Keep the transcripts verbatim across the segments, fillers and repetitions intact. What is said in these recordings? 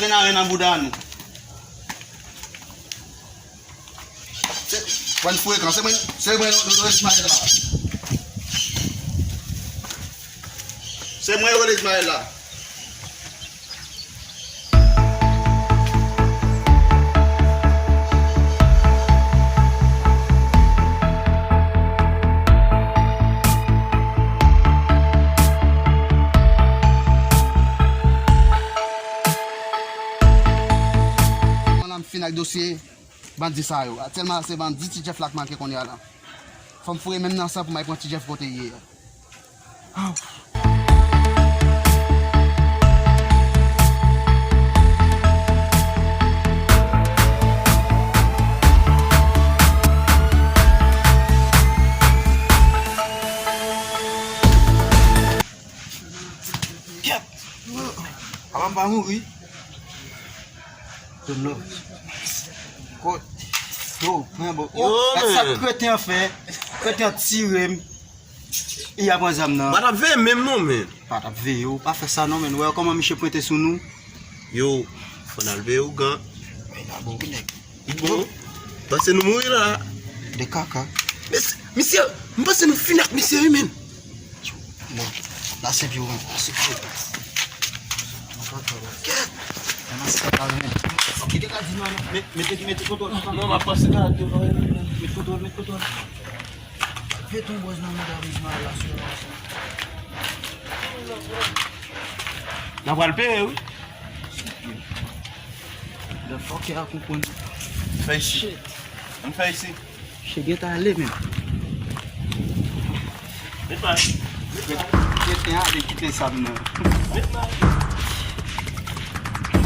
Gen ayen nan bouda nou. Se, pran frekan, se mwen, se mwen, Ismaël la. Se mwen, Ismaël la. Mwen la m fin ak dosye bandi sa yo. Aktyèlman, se bandi Ti Jeff la k manke kounye a la. Fò m foure men m nan san pou m al pran Ti Jeff kote l ye a. Aw. Kèt! Papa m pa mouri. Yo, pran bon. Yo, sa kreten an fè. Kreten an tire m. Li a pran zam nan. Pa t ap veye menm non, men. Pa t ap veye w, pa fè sa non, men. Wè kòman misye pwente sou nou. Yo, fò n al veye ougan. Men pa bon, wi, nèg. Li bon. Panse nou mouri la. De kaka. Mes-, misye, m panse nou fin ak misye, wi, men. Bon, lase pye w, men. Lase pye w. Kèt. Mete, mete kontwòl. Non, m ap pase la. Met kontwòl, met kontwòl. Fè ton bòz nan mouda Ismaël la sou. N a pral peye, wi. Motherfucker a konprann. Fè isi. Ann fè isi. Che gentan ale, men. Met may. Gentan ale, kite sa m nan. Met may.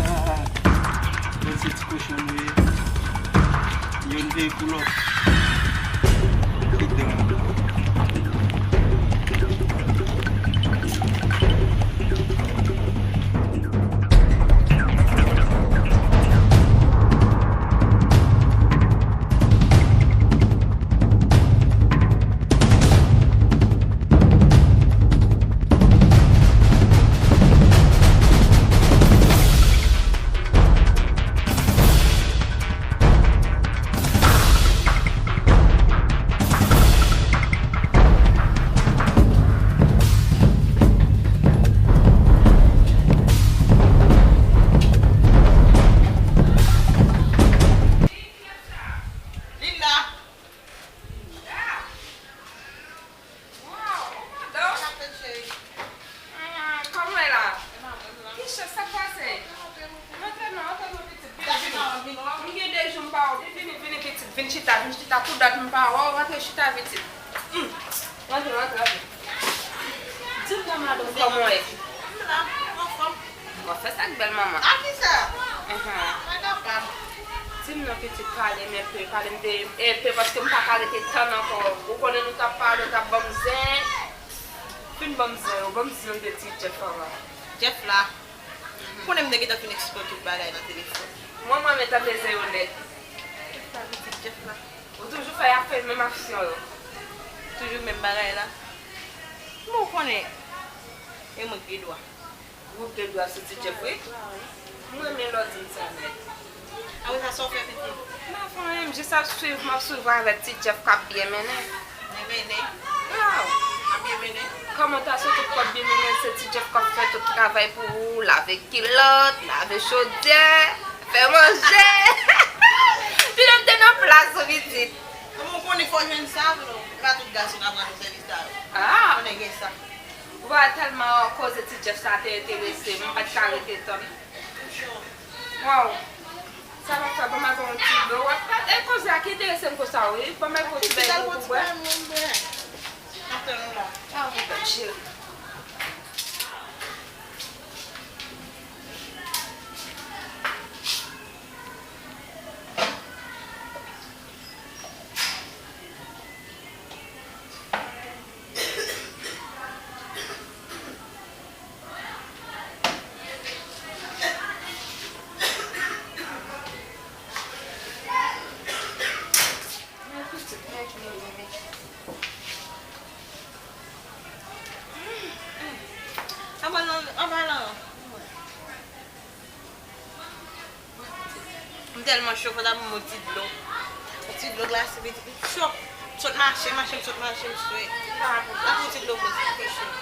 Ah, bon, se ti kochon nou ye. Youn peye pou lòt. Kite m. Linda! Waw, o madanm! Sa k ap fèt, cheri? Hmm, kòman w ye la? Ki chans, sa k pase? Rantre non, rantre non, pitit, vini, vini. M gen de jou m pa wè w. Vini, vini, pitit, vin chita, vin chita. Pou dat m pa wè w, rantre chita, pitit. Hmm. Rantre, rantre, rantre. Di m non, madanm, kòman w ye? M la, m anfòm. Bon, fè sa ak bèl manman. A kisa? Ahan. Mwen kapab. Di m non, pitit, pale m enpe, pale m de enpe, paske m pa ka rete tann ankò. Ou konnen nou t ap pale, w t ap ban m zen. Fin ban m zen yo, ban m zen de ti Jeff an. Jeff la. Ou konnen m te gentan fin eksplike tout bagay nan telefòn. Mwen, mwen, mwen tande zen yo nèt. Tout sa pitit Jeff la. Ou toujou fè y ap fè menm aksyon yo. Toujou menm bagay la. Kòman ou konnen? E mwen k gen dwa. Ou gen dwa sou Ti Jeff, wi. M renmen lè w di m sa nèt. Apre sa, sa w fè, pitit? M pa fè anyen, m jis ap swiv, m ap swiv avèk Ti Jeff k ap byen mennen. Byen mennen? Waw! Ap byen mennen? Kòman w ta swete pou w ap byen mennen, se Ti Jeff k ap fè tout travay pou ou, lave kilòt, lave chodyè, fè manje. Pi lè m te nan plas ou, pitit. Kòman w konnen fò w jwenn sa, tou? E pa tout gason k ap rann ou sèvis sa yo. Ah! Konnen gen sa. Ou pa wè tèlman koze Ti Jeff sa te enterese m, m pa t ka rete tann. Waw! Sa m ap fè, ban m al pran yon ti dlo. W ap gade koze a ki enterese m konsa, wi. Ban m al pran yon ti bèy dlo pou bwè. Pitit, al pran ti bèy dlo pou bwè. N ap tann ou la. Ah, mon pè cheri. Anba lan, anba lan. Tèlman cho, fò ta ban m yon ti dlo. Yon ti dlo glase, pitit, m cho. M sot mache, mache, m sot mache, m swe. Pa rapò. Ban m yon ti dlo, mwen, fè cho.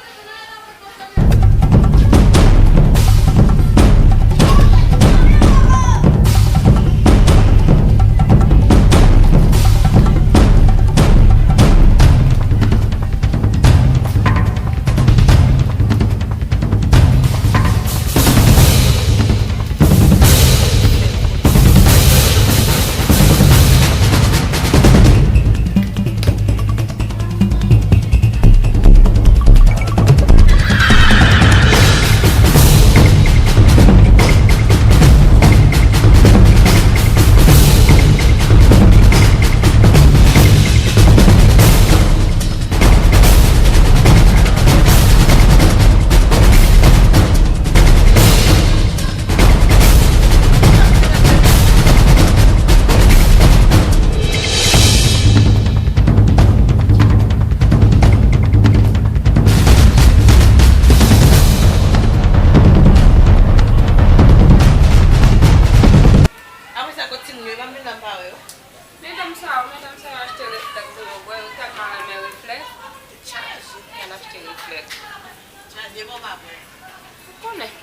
Apre sa, kontinye, pa m vin la, m pa wè w. Medam sa yo, medam sa yo achte reflèk pou yo bwè, yo tèlman renmen reflèk. Chaje pou y al achte reflèk. Chaje pou pa bwè. Ou konnen.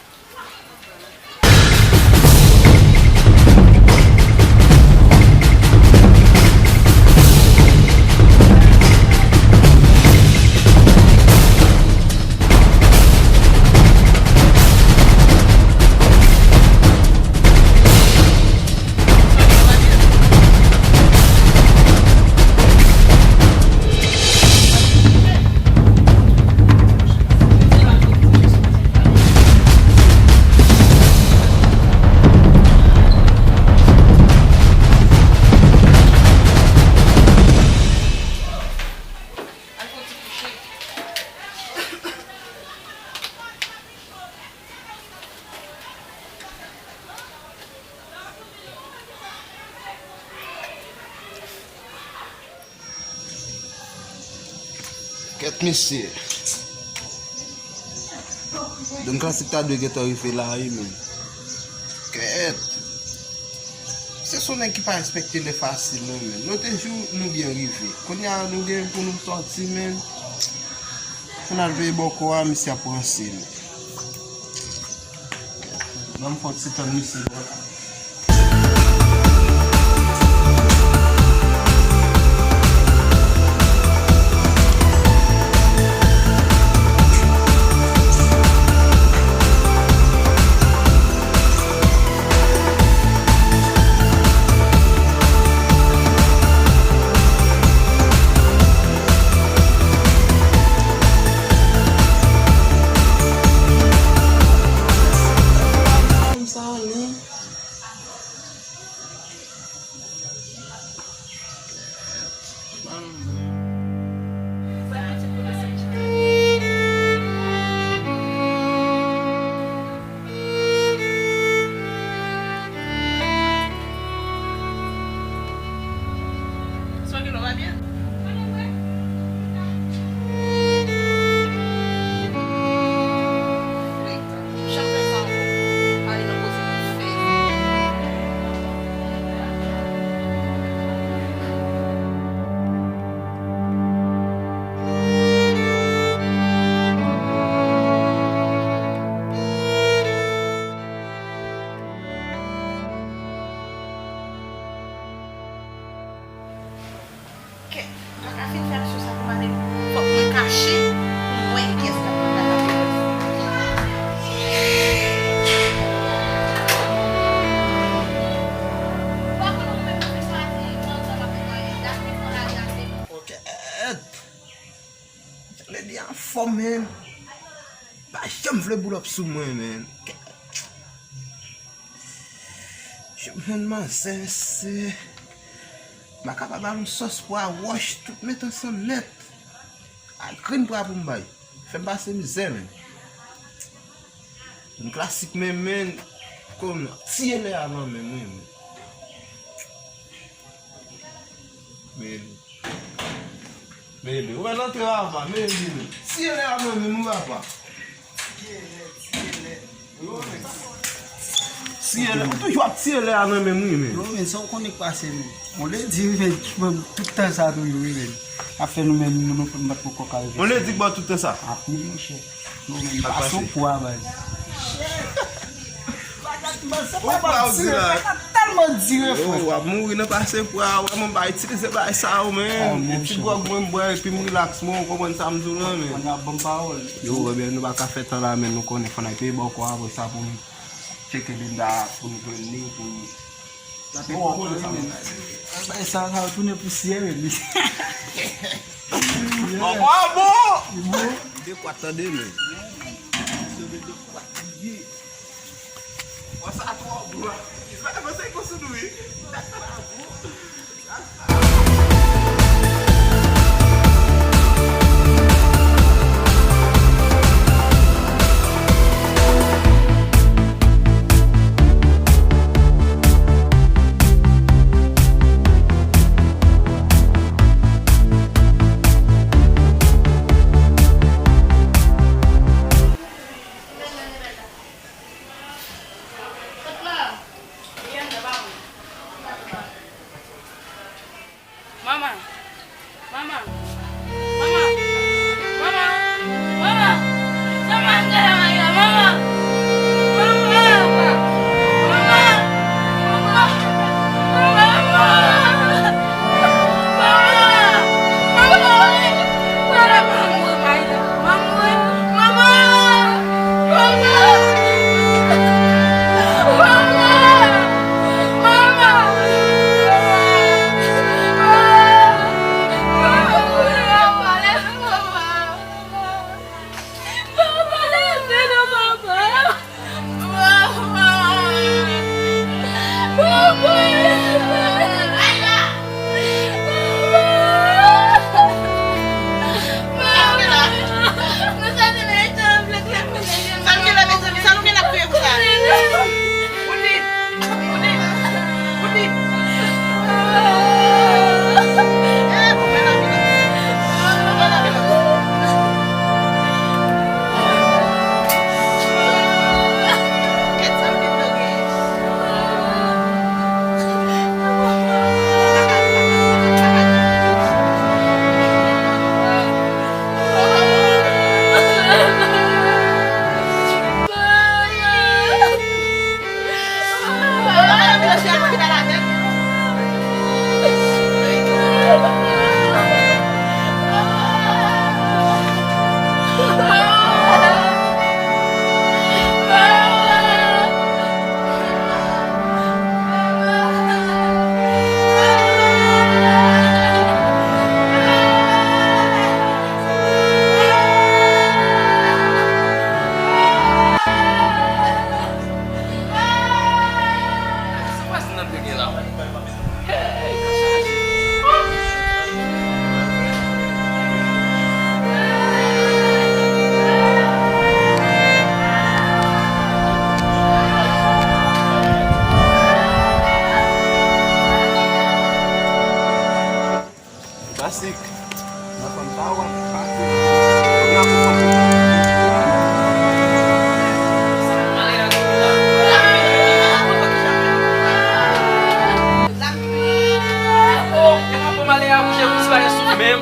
Kèt mesye. Don Klasik ta dwe gentan rive la wi, men. Kèt. Se son nèg ki pa respekte lè fasil non, men. Lòt jou nou byen rive. Kounye a nou gen pou nou sòti, men. Pou n al peye bòkò a, misye ap ranse nou. Ban m fè yon ti tann misye bò la. Son dlo pa byen? Wi. Jan fè sa ankò. Pale nan koze pou fè. Kèt, m pa ka fin fè aksyon sa pou m ale. Fòk mwen kache pou m wè kiyès k ap pran data. Ou pa konnen ou menm nan fè sa, se yon zòn ap netwaye, dat li pran lari a se. Ok. Lady anfòm, men. Pa janm vle boulòp sou mwen, men. Jwenn manzè, se. M pa ka pa ba l yon sòs pwa wòch, tout met ansanm nèt. A grenn pwa pou m bay. Fè m pase mizè, men. Yon klasik, men, men. Kòm tiye lè a nan men mwen, men. Men. Mele, ou wè l antre papa, mele. Si e lè a mwen menm, ou papa. Si e lè, si e lè. Wi, wi. Tiye lè, ou toujou ap tiye lè a nan men m wi, men. Non, men sa w konnen k pase, men. On lè di, men, men, tout tan sa toujou, wi, men. Afè nou menm, nou, nou, nou pa t poko ka rive. On lè di k ba w tout tan sa. Anpil, monchè. Non, men, pase w pwa, baz. Ou pwa ou di la. Bagay tèlman dire, frè. Yo, w ap mouri nan pase pwa, w ap mwen ba itilize bagay sa yo, men. E ti gwòg mwen m bwè, epi m rilaks, mwen, ou konprann sa m di w lan, men. Yo, ebyen, nou pa ka fè tan la, men nou konnen fò n al peye bòkò apre sa pou nou tcheke Linda pou n jwenn li, pou n... Sa te bon, bon, sa, men. Bay sa, sa tounen pousyè, men. Bòkò a bon! Li bon. De kwa tande, men. Bò sa twò bon. Li pa te panse konsa, wi. Manman! Manman! Manman! Manman! Manman! Manman! Manman! Sa l gen la, mezanmi? Sa nou gen la ap kriye konsa? Woodly! Woodly! Woodly! Eh, bon, men lavi la. Men lavi la. Kèt, sa vin nan gen. Ou pa sik. Nan fanm sa, w ap pase. Ou nan pou fanm. Oh, e mwen pou m ale akouche pou ti bagay sou menm.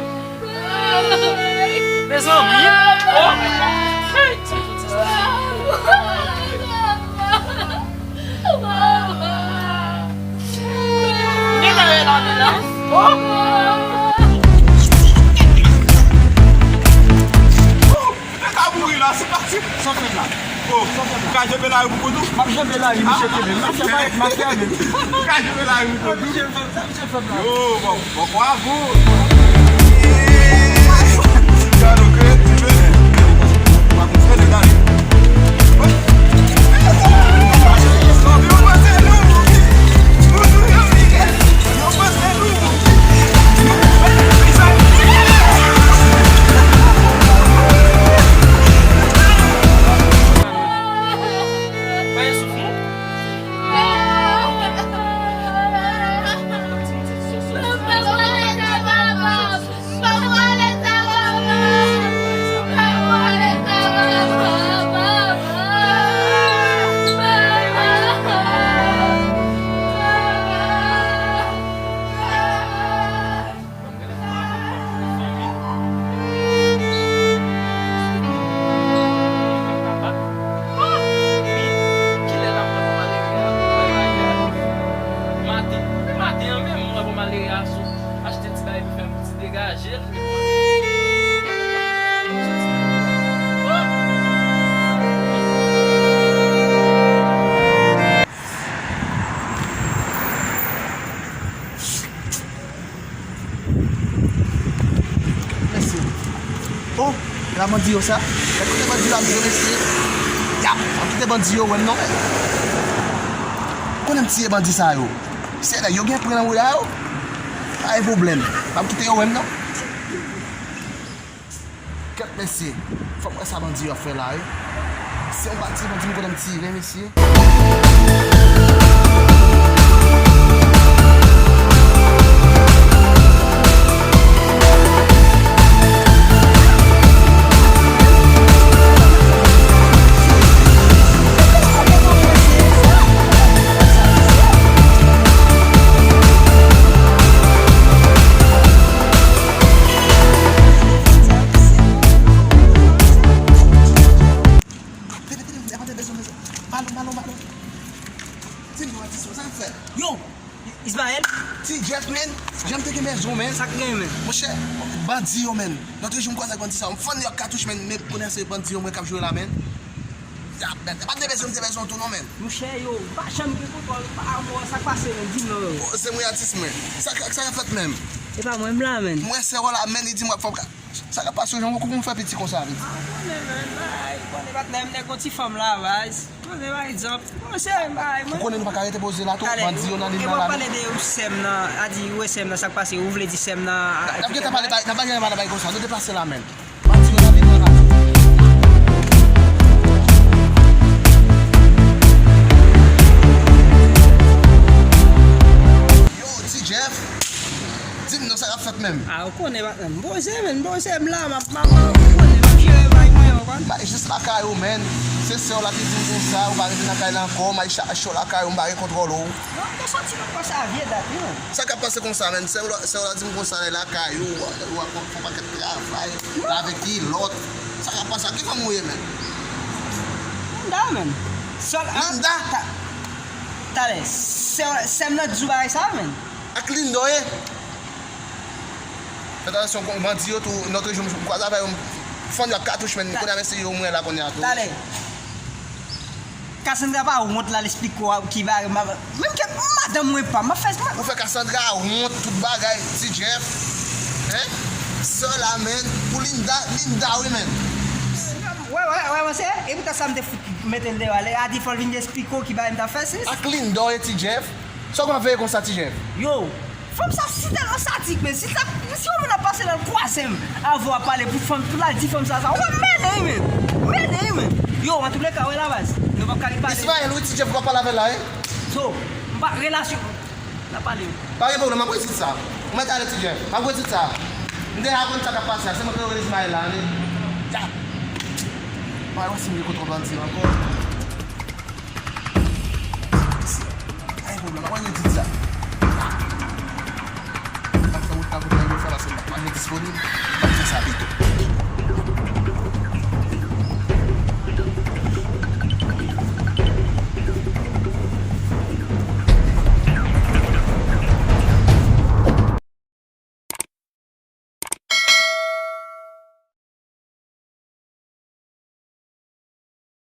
Mezanmi, oh. Hey, ti, ti, ti. Ou gentan rele anbilans? Oh! Ou te ka mouri la, se pati. Sa w fè la? Oh, sa w fè la? Ou ka jenbe lari pou kont ou? M ap jenbe lari, misye kenbe m. M ap fè, m ap fè, men. Ou ka jenbe lari pou kont ou? Sa misye fè m la? Yo, bon. Bon, bravo! Mesye. Oh, la bandi yo sa. Gad kote bandi yo ap jwe, mesye. Yap, pa kite bandi yo wè m non. Konnen m tiye bandi sa yo. Se nèg yo gen pran nan wout la yo. Pa gen pwoblèm. Pa kite yo wè m non. Kèt mesye, fò m wè sa bandi yo ap fè la wi. Si yon bandi, bandi m konn ap tire mesye. Vini, vini, vini, pa de bezwen, bezwen. Pale, pale, pale. Di m non, atis mwen, sa k fèt? Yo! Ismaël? Ti Jeff, men. Jan m te gen bezwen, men. Sa k gen, men? Monchè, bandi yo, men. Lòt jou m kwaze ak bandi sa yo. M fann yo ak katouch, men. Men kounye a se bandi yo, mwen k ap jwe la, men. Ya, men. Pa de bezwen, m te bezwen tou, non, men. Monchè, yo, m pa janm gen kontwòl pa mò, sa k pase, men? Di m non, yo. Se mwen atis mwen. Sa k, sa k ap fèt menm? E pa mwen, m la, men. Mwen se w la, men, li di m w ap fè m ka Sa k ap pase, Jean, ou koupe m fè piti konsa, piti. Ah, ou konnen, men, bay, ou konnen, patnè m, nèg yon ti fanm la, bay. Ou konnen, bay, egzanp. Bon, se, bay, mwen. Ou konnen nou pa ka rete poze la tou, bandi yo nan liy nan la. Talè, e w ap pale de ou sè m nan, a di, ou wè sè m nan, sa k pase, ou vle di sè m nan, a, n ap gentan pale, bay, n ap gentan pale bay konsa, nou deplase la, men. Bandi yo nan liy nan la. Yo, Ti Jeff. Di m non, sa k ap fèt menm? Ah, ou konnen, patnè m. Poze, men, poze, m la, m ap, m ap, ou konnen, m ap jere bagay mwen, ou konprann? M al jis lakay ou, men. Se sè w la ki di m konsa, ou pa rete nan kay la ankò, m al chache w lakay ou, m pa gen kontwòl ou. Non, m te soti nan konsa vye dat, wi, men. Sa k ap pase konsa, men? Sè w la, sè w la di m konsa, lè lakay ou, ou, ou ap fè yon pakèt travay, lave kilòt. Sa k ap pase? Ak ki fanm ou ye, men? Linda, men. Sèl, ah, Linda? Ta-, talè, sè, sè m nan di w bagay sa, men. Ak Linda w ye? Fè atansyon, kon bandi yo tou, lòt jou m kwaze avè yo, m fann yo ak katouch, men, kounye a, men se yo mwen la kounye a tou. Talè. Cassandra pa wont la, l esplike w ki bagay, m pa, menm ke madanm mwen pa, m ap fè, m ap Ou fè Cassandra wont, tout bagay, Ti Jeff. Hein? Sè la, men, pou Linda, Linda, wi, men. Wè, wè, wè, wè, se, e poutan sa m te fout mete l deyò, lè a di fò l vin esplike w ki bagay m t ap fè, sis. Ak Linda w ye, Ti Jeff? Sa w konn ap veye konsa, Ti Jeff? Yo, fanm sa si tèlman sadik, men si sa, si yon moun ap pase la, l kwaze m, avè w ap pale pou fanm, pou l al di fanm sa, sa, w ap mène, wi, men. Mène, wi, men. Yo, antouleka, wè la baz. Nou p ap ka ret pale. Ismaël, wi, Ti Jeff, w ap pale avè l la, wi. So, m pa, relasyon, n ap pale, wi. Pa gen pwoblèm, m ap wè tit sa. Ou mèt ale, Ti Jeff. M ap wè tit sa. M deja konn sa k ap pase a. Se mwen ki rele Ismaël la, wi. Ya. M al wè si m gen kontwòl bandi ankò. Pa gen pwoblèm, mwen redi sa. N ap fè wout la pou nou fè la, se mwen disponib. N ap fè sa pito.